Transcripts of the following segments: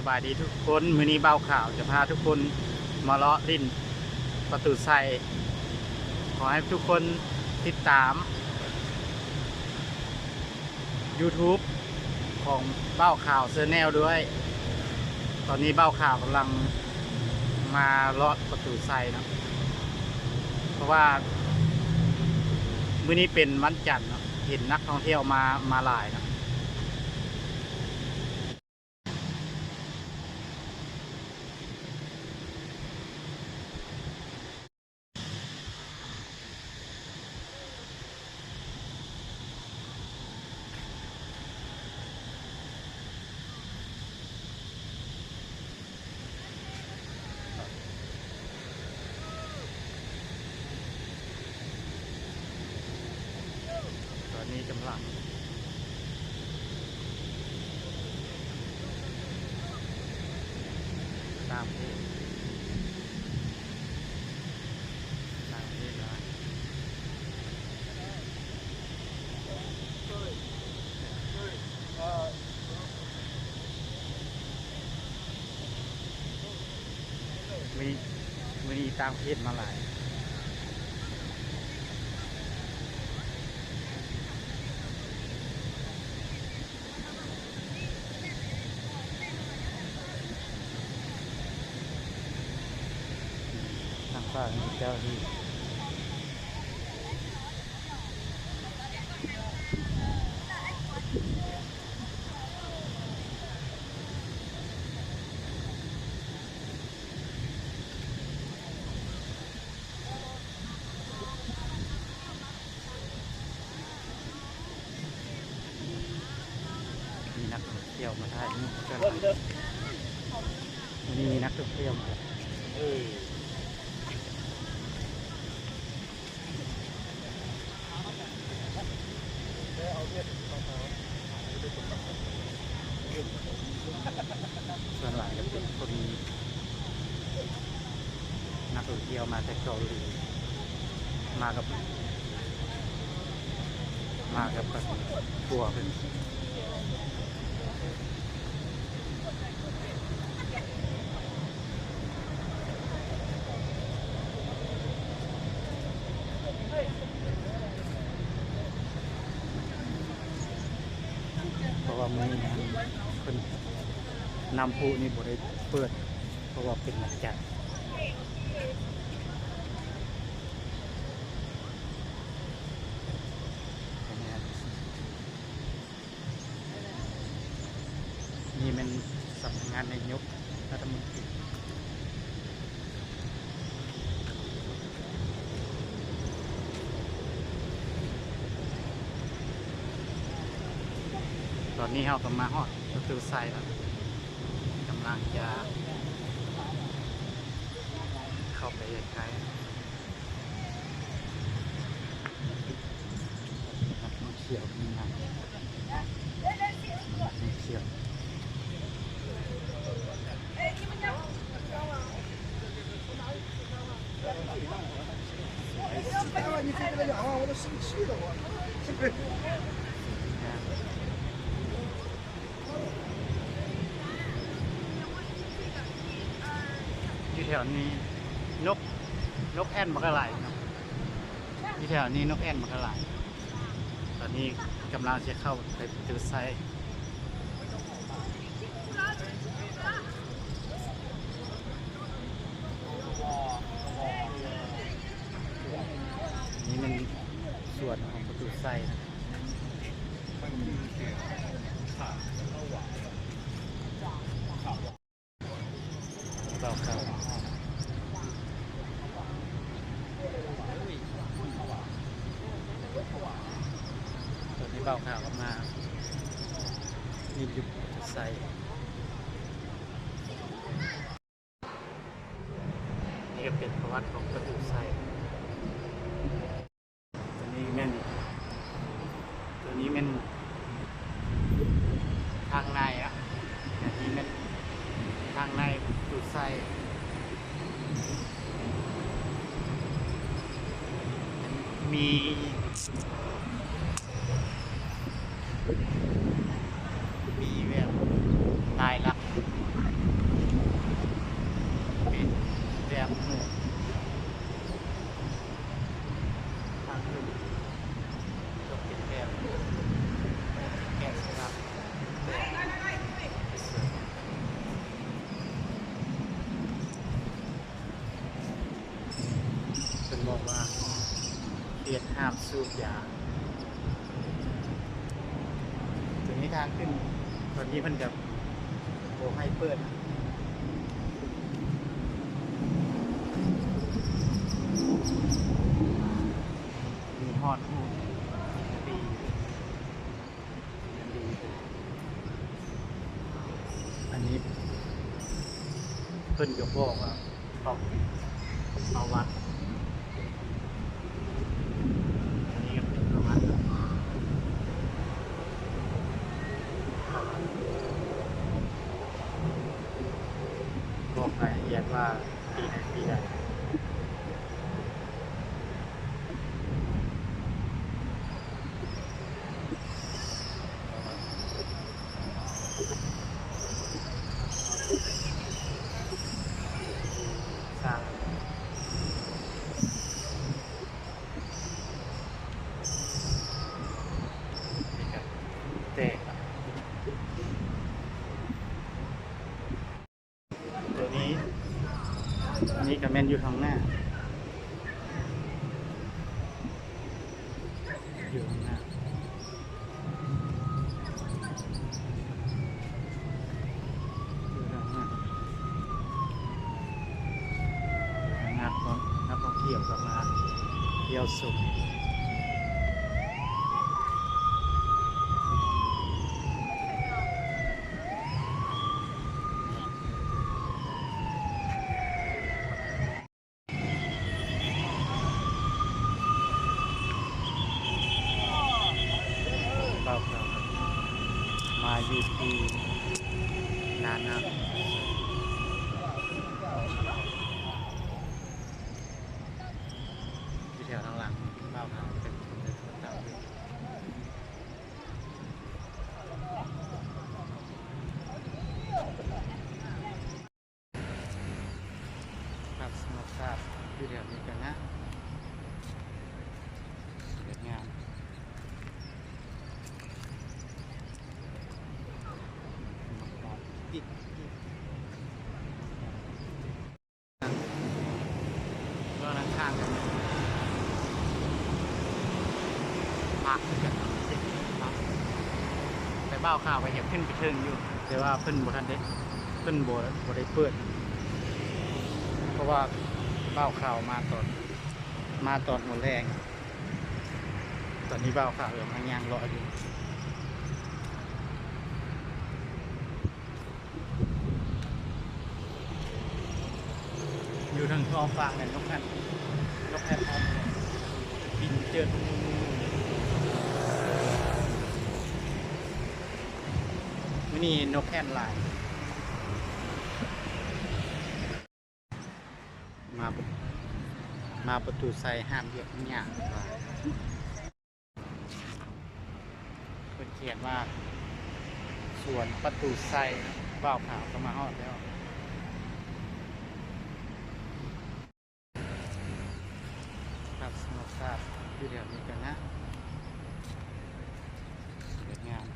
ສະບາຍດີທຸກຄົນ, ມື້ນີ້ບ່າວຂາວຈະພາທຸກຄົນມາເລາະຫຼິ້ນປະຕູໄຊ. ຂໍໃຫ້ທຸກຄົນຕິດຕາມ YouTube ຂອງບ່າວຂາວ Channel ດ້ວຍ. ຕອນນີ້ບ່າວຂາວກຳລັງມາເລາະປະຕູໄຊເນາະ, ເພາະວ່າມື້ນີ້ເປັນວັນຈັນເນາະ, ເຫັນນັກທ່ອງທ່ຽວມາ ມາຫຼາຍເນາະ. ຕອນນີ້ກຳລັງຕ່າງປະເທດ ຕ່າງປະເທດຫຼາຍ. ມື້ ມື້ນີ້ຕ່າງປະເທດມາຫຼາຍ. ທາງຊ້າຍມີເຈົ້າໜ້າທີ່ ມີນັກທ່ອງທ່ຽວມາຖ່າຍຮູບກັນ. ມື້ນີ້ມີນັກທ່ອງທ່ຽວມາ. ສ່ວນຫຼາຍຈະເປັນຄົນ ນັກທ່ອງທ່ຽວມາແຕ່ເກົາຫຼີ ມາກັບ ມາກັບຄົວເພິ່ນ. ເພາະວ່າມື້ນີ້ຫັ້ນ ເພິ່ນ ນ້ຳພຸນີ້ບໍ່ໄດ້ເປີດ ເພາະວ່າເປັນວັນຈັນ. ນີ້ແມ່ນສຳນັກງານນາຍົກລັດຖະມົນຕີ. ຕອນນີ້ເຮົາກໍມາຮອດປະຕູໄຊແລ້ວ, ກຳລັງຈະເຂົ້າໄປໃກ້ໆ. ນັກທ່ອງທ່ຽວມີງານ ນັກທ່ອງທ່ຽວ. ຢູ່ແຖວນີ້ນົກ ນົກແອ່ນບັກຫຼາຍເນາະ, ຢູ່ແຖວນີ້ນົກແອ່ນບັກຫຼາຍ. ຕອນນີ້ກຳລັງຊິເຂົ້າໄປປະຕູໄຊ. ນີ້ແມ່ນສວນຂອງປະຕູໄຊນະ. ບ່າວຂາວ ຕອນນີ້ບ່າວຂາວກໍມາຢູ່ປະຕູໄຊ. ນີ້ກໍເປັນປະຫວັດຂອງປະຕູໄຊ. ຕົວນີ້ແມ່ນ ຕົວນີ້ແມ່ນທາງໃນອະ, ອັນນີ້ແມ່ນທາງໃນປະຕູໄຊ. ມີ ມີແບບລາຍລັກ ສູບຢາ. ຕົວນີ້ທາງຂຶ້ນ ຕອນນີ້ເພິ່ນກະບໍ່ໃຫ້ເປີດ. ມີຮອດ ອັນນີ້ເພິ່ນກະບອກວ່າ ເຂົ້າ ເຂົ້າວັດ. ອັນນີ້ກະເປັນປະມານ ເຂົ້າວັດ ບອກລາຍລະອຽດວ່າປີໃດປີໃດ. ແຕກ. ຕົວນີ້ ອັນນີ້ກະແມ່ນຢູ່ທາງໜ້າ ຢູ່ທາງໜ້າ ຢູ່ທາງໜ້າ ນັກທ່ອງ ນັກທ່ອງທ່ຽວກະມາທ່ຽວຊົມ. ບ່າວຂາວມາຢູ່ທີ່ໜ້ານ້ຳ ຢູ່ແຖວທາງຫຼັງ ບ່າວຂາວເປັນຄົນເດີນຕາມຢູ່. ພາບທຳມະຊາດຢູ່ແຖວນີ້ກະງາມ ສວຍງາມ. ເບື້ອງຂ້າງກັນ ພະຄືກັນ ພະ ແຕ່ບ່າວຂາວກະຢາກຂຶ້ນໄປເທິງຢູ່ ແຕ່ວ່າເພິ່ນບໍ່ທັນໄດ້ ເພິ່ນບໍ່ ບໍ່ໄດ້ເປີດ ເພາະວ່າບ່າວຂາວມາຕອນ ມາຕອນຫົວແລງ. ຕອນນີ້ບ່າວຂາວກຳລັງຍ່າງເລາະຢູ່ ຢູ່ທາງທ້ອງຟ້າແມ່ນນົກແພນ ນົກແພນອອກບິນເຈີນ. ມື້ນີ້ນົກແພນຫຼາຍ. ມາ ມາປະຕູໄຊຫ້າມວຽກຫຍັງ ເພິ່ນຂຽນວ່າສວນປະຕູໄຊ. ບ່າວຂາວກະມາຮອດແລ້ວ. ພາບທຳມະຊາດຢູ່ແຖວນີ້ກະງາມ ສວຍງາມ.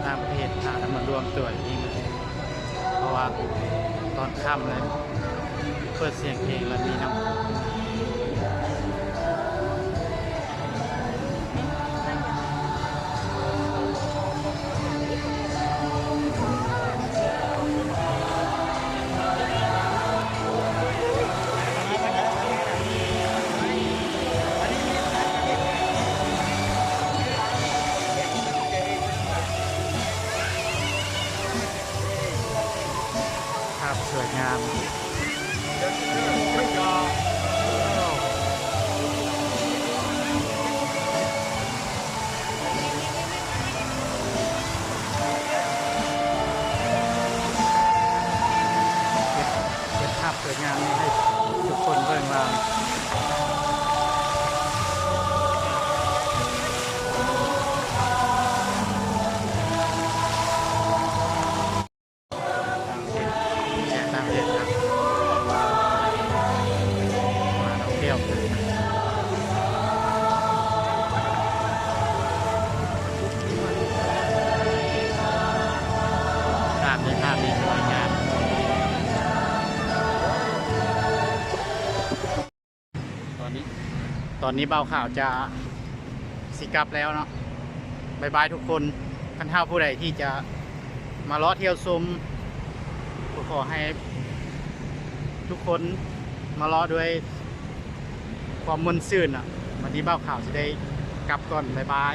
ຕ່າງປະເທດພາກັນມາລວມຕົວຢູ່ນີ້ ເພາະວ່າຕອນຄ່ຳແລ້ວ ເປີດສຽງເພງ ແລະ ມີນ້ຳ ພາບສວຍງາມ. ພາບນີ້ ພາບນີ້ສວຍງາມ. ຕອນນີ້ ຕອນນີ້ບ່າວຂາວຈະຊິກັບແລ້ວເນາະ. ບາຍບາຍທຸກຄົນ. ຄັນຖ້າຜູ້ໃດທີ່ຈະມາເລາະທ່ຽວຊົມ ກໍຂໍໃຫ້ທຸກຄົນມາເລາະດ້ວຍຄວາມມ່ວນຊື່ນເນາະ. ວັນນີ້ບ່າວຂາວຊິໄດ້ກັບກ່ອນ. ບາຍບາຍ.